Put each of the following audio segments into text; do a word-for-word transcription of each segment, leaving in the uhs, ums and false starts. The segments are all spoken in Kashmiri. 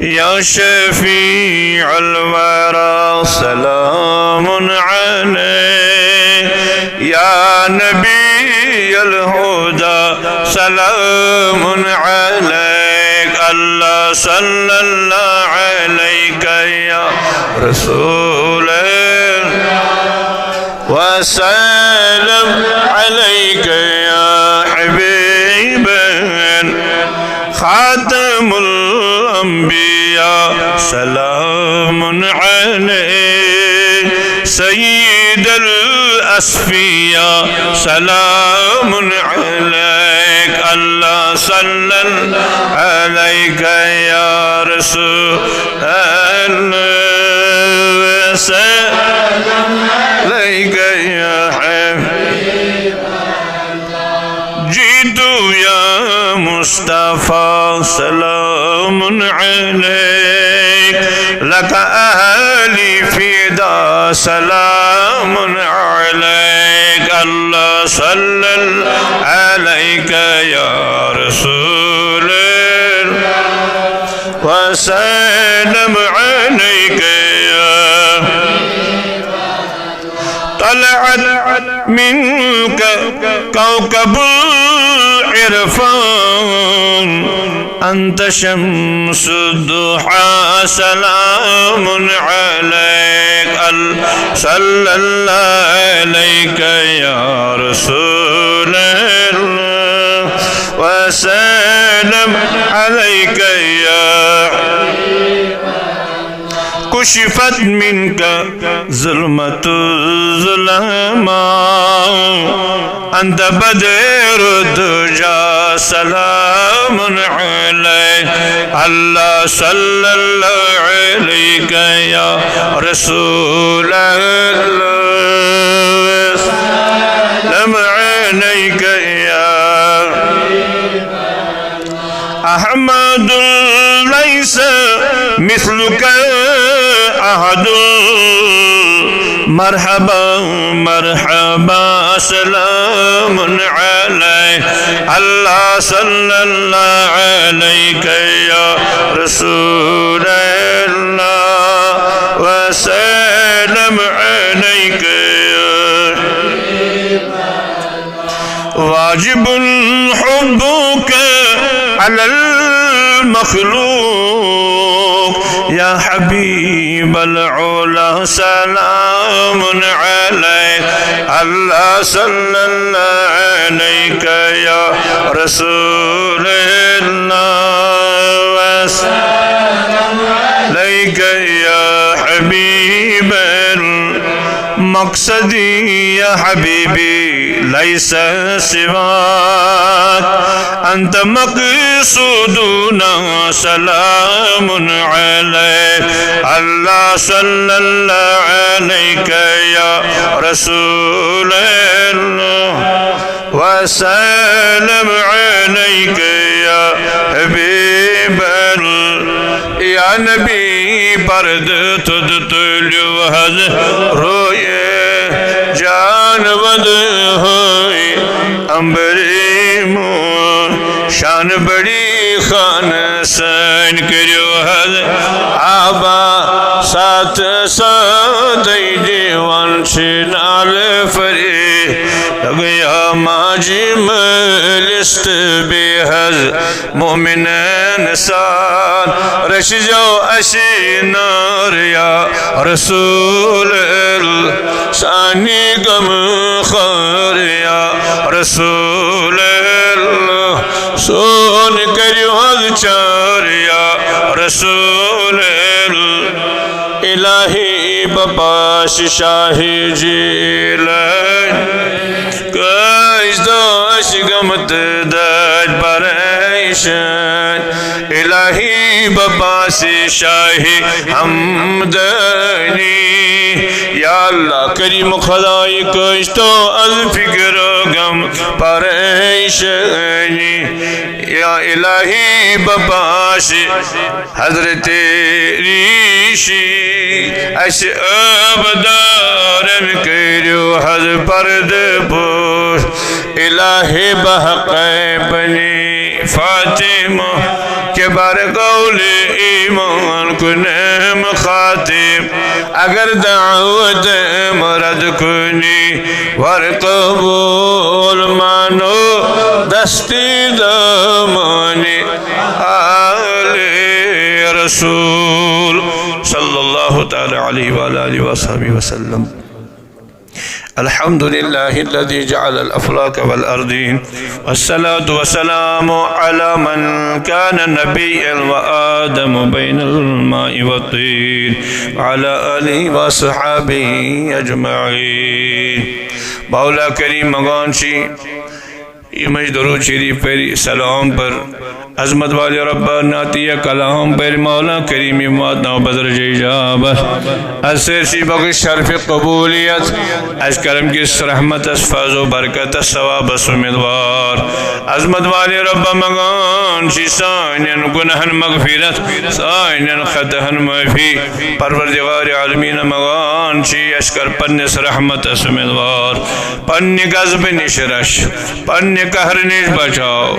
يا شفيع الورى سلام عليك، يا نبي الهدى سلام عليك، الله صلى الله عليك يا رسول الله، وسلم عليك يا حبيب الله، خاتم الأنبياء سلام عليك، سيد الأصفياء سلام عليك، الله صلى الله عليك يا رسول الله، سلام عليك يا حبيب، جئت يا مصطفى سلام عليك، لك أهلي فدا سلام عليك، الله صلى الله عليك يا رسول الله، وسلم عليك يا طلعت منك كوكب العرفان، أنت شمس الضحى سلام عليك، ال-، صلى الله عليك يا رسول الله، وسلم عليك يا كشفت منك ظلمة الظلماء، أنت بدر الدجى سلام عليك، الله صلى الله عليك يا رسول الله، سلام عليك يا أحمد ليس مثلك أحد، مرحبا مرحبا سلام عليك، الله صلى الله عليك يا رسول الله، وسلم عليك يا واجب حبك على المخلوق، يا حبيب العلا سلام عليك، الله صلى الله عليك يا رسول الله، وسلم عليك يا حبيب الله، مقصدي يا حبيبي ليس سواك، أنت مقصودنا سلام عليك، الله صلى الله عليك يا رسول الله، وسلم عليك يا حبيب الله. یا نبی پردٕ تھوٚد تُلِو حظ رویے جان ودٕ ہوے امبری مون شان بڑی خان سٲنۍ کٔرِو حظ آبا ساتھ ساتھے دِوان چھِ نالہٕ پھٔرِتھ لگیا ماجہِ مٲلِس تہٕ بیٚیہِ حظ مومنن سان رٔچھزیو اَسہِ نار یا رسول اللہ، سانہِ غم خار یا رسول اللہ، سون کٔرِو حظ چار یا رسول اللہ۔ الہی بپاش شاہ جیلانی، کٲنٛسہِ دٲنٛسہِ غم تہٕ دٲدۍ پریشان۔ الہی بپاش شاہ ہمدانی۔ یا اللہ کریم خدای، کٲنٛسہِ تو از فکر و غم پریشانی۔ یا الہی بپاش حضرت ریشی، اَسہِ عٲبدارن کٔرِو حظ پردٕ پوش۔ الہی بحق بنی فاطمہ کہ بر قول ایمان کنم خاتم، اگر دعوت مرد کنی، ور قبول مانو دستی دامانی آل رسول صلی اللہ تعالی علیہ وعلی آلہ وصحبہ وسلم۔ الحمد لله الذي جعل الأفلاك والأرضين، والصلاة والسلام على من كان نبيا وآدم بين الماء والطين، وعلى آله وأصحابه أجمعين۔ مولا کریم مگان چی یمش درود شریف پر، سلام پر، عظمت والے رب نعتیہ کلام پر، مولا کریم یمات نو بدر جی جاب۔ از سیر سی بخش شرف قبولیت، از کرم کس رحمت، از فضل و برکت، از ثواب، از امیدوار۔ عظمت والے رب مگان چی سانین گناہن مغفرت، سانین خطاہن معافی۔ پروردگار عالمین مگان چی اشکر پنس رحمت، از امیدوار۔ پنہ غضب نش رچھ، پنہ قہر نش بچاو۔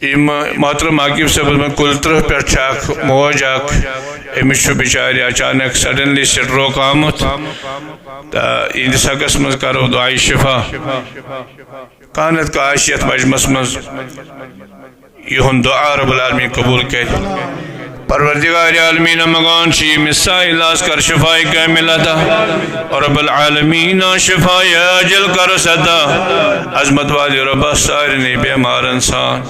یم محترم عاقب صٲبس منٛز کُل ترٕٛہ پٮ۪ٹھ چھِ اکھ موج اکھ، أمِس چھُ بِچارِ اچانک suddenly stroke آمُت، تہٕ یِہنٛدِس حقس منٛز کرو دعایہِ شفا۔ کانت کاش یتھ مجمس منٛز۔ یِہُنٛد دُعا رب العالمین قبول کرِ۔ پروردگار عالمین مگان چی مثال علاج کر شفای کامل عطا۔ رب العالمین شفای عاجل کر عطا۔ عظمت والے رب سارنٕے بیمارن سان۔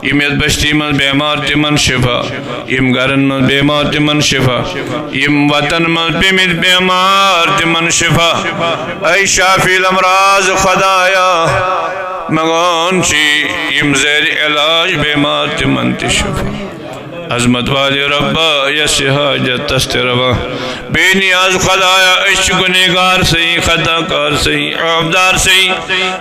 یم یتھ بستی منٛز بیمار تمن شفا۔ یم گرن منٛز بیمار تمن شفا۔ یم وطن منٛز پیمٕتۍ بیمار تمن شفا۔ اے شافی الامراض خدایا۔ مگان چی یم زیر علاج بیمار تمن تہ شفا۔ عظمت والے ربا یس حاجت تس تہ روا۔ بے نیاز خدایا، أسۍ چھِ گنہگار صحیح، خطا کار صحیح، عیبدار صحیح،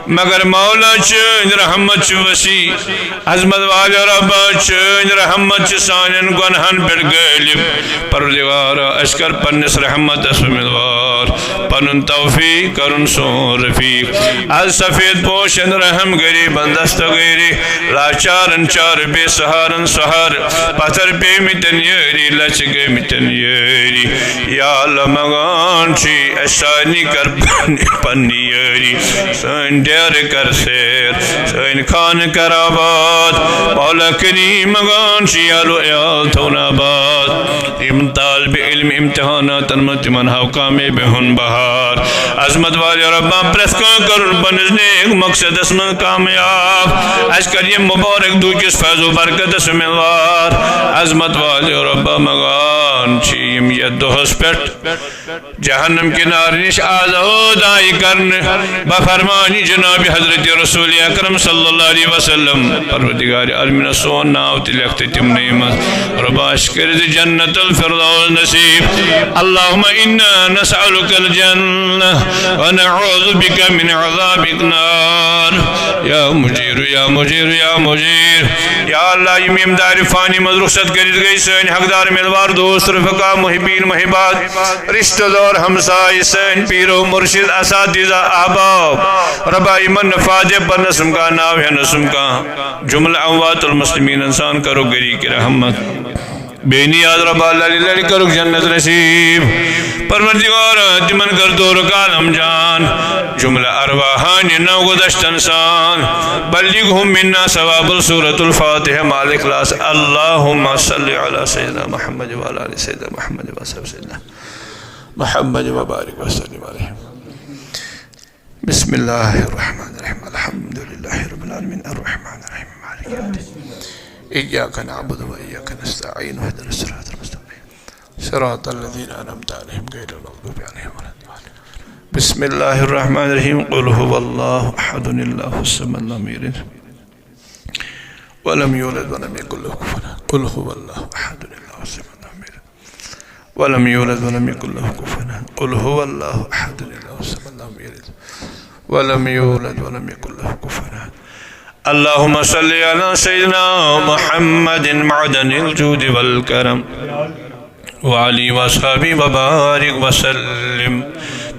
مگر مولا چٲنۍ رحمت چھِ وسیع۔ عظمت والے ربا چٲنۍ رحمت چھِ سانٮ۪ن گۄنہن پٮ۪ٹھ غٲلب۔ پروردگارا، اسہِ کر پننِس رحمتس امیدوار۔ پنُن توفیق کرُن سون رفیق۔ از سفید پوشن رحم غریبن دستگیری، لاچارن چار بے سہارن سہار، پتھر پیمتن یٲری، لژِ گٔمتن یٲری۔ یا اللہ مگان چی اسہِ سارنٕے کر پننہِ، پننہِ یٲری، سٲنۍ ڈیرٕ کر سیر، سٲنۍ خانہٕ کر آباد۔ مولا کریم مگان چی آلو عیال تھون آباد۔ یم طالب علم امتحاناتن منٛز تمن ہاو کامیابی ہُنٛد بہار۔ عظمت والے ربا پرٛٮ۪تھ کانٛہہ کرُن پننِس نیک مقصدس منٛز کامیاب۔ اسہِ کر یم مبارک دُہ کِس فیض و برکتس امیدوار۔ عظمت والے ربا مگان چی یم یتھ دۄہس پٮ۪ٹھ جہنم کنار نش آزاد آیہِ کرنہٕ بفرمانی جناب حضرت رسول اکرم صلی اللہ علیہ وسلم۔ پروردگار عالمین سون ناو تہِ لیکھ تہٕ تمنٕے منٛز۔ ربا اسہِ کٔرِتھ جنت الفردوس نصیب۔ اللهم انا نسألك الجنة ونعوذ بك من عذاب النار۔ یا مجیر، یا مجیر، یا مجیر۔ یا اللہ، یم یم دارِ فانی منٛز رخصت کٔرِتھ گٔے سٲنۍ حقدار، مِلوار، دوست، رفقا، محبین، محبات، رشتہ دار، ہمساے، سٲنۍ پیرو مرشد، اساتذہ، احباب، ربا یمن نفاذ پرنس سمکان، ناو ہینس سمکان، جملہ اموات المسلمین انسان کرو گری کی رحمت۔ بے نیاز ربا لڑی لڑی کرو جنت نصیب۔ پروردگار تمن کر دور کالم جان، جملہ ارواحان نو گدشتن سان، بلغهم منا ثواب سورة الفاتحہ مع الاخلاص۔ اللهم صل على سيدنا محمد وعلى آل سيدنا محمد وصحبه سيدنا محمد وبارك وسلم عليه۔ بسم الله الرحمن الرحيم۔ الحمد لله رب العالمين۔ الرحمن الرحيم۔ مالك يوم الدين۔ إياك نعبد وإياك نستعين۔ اهدنا الصراط المستقيم۔ صراط الذين أنعمت عليهم غير المغضوب عليهم ولا الضالين۔ بسم الله الرحمن الرحيم۔ قل هو الله أحد، الله الصمد، لم يلد ولم يولد ولم يكن له كفوا أحد۔ قل هو الله أحد، الله الصمد، لم يلد ولم يولد ولم يكن له كفوا أحد۔ قل هو الله أحد، الله الصمد، لم يلد ولم يولد ولم يكن له كفوا أحد۔ اللهم صل على سيدنا محمد معدن الجود والكرم وعلى آله وصحبه وبارك وسلم۔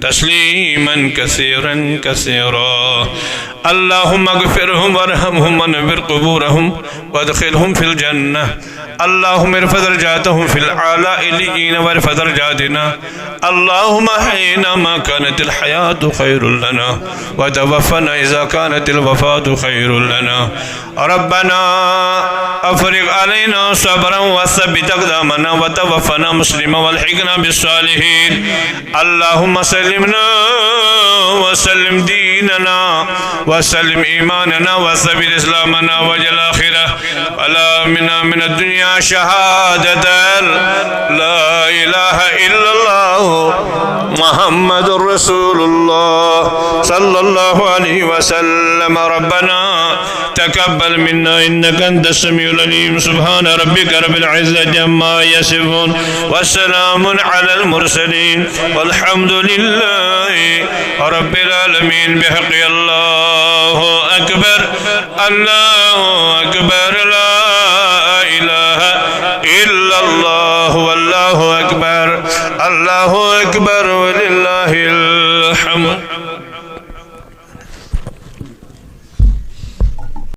تسليما كثيرا كثيرا. اللهم اغفرهم وارحمهم ونور قبورهم وادخلهم في الجنة. اللهم ارفع درجاتهم في الأعلى عليين وارفع درجاتنا. اللهم أحينا ما كانت الحياة خير لنا وتوفنا إذا كانت الوفاة خير لنا. ربنا أفرغ علينا صبرا وثبت أقدامنا وتوفنا مسلما والحقنا بالصالحين. اللهم سلمنا وسلم ديننا وسلم إيماننا وثبت إسلامنا واجعل آخرة كلامنا من الدنيا شهادة لا إله إلا الله محمد رسول الله صلى الله عليه وسلم. ربنا تقبل منا إنك أنت السميع العليم. سبحان ربك رب العزة عما يصفون وسلام على المرسلين والحمد لله رب العالمين. بحق الله أكبر، الله أكبر، لا إله إلا الله والله أكبر، الله أكبر ولله الحمد.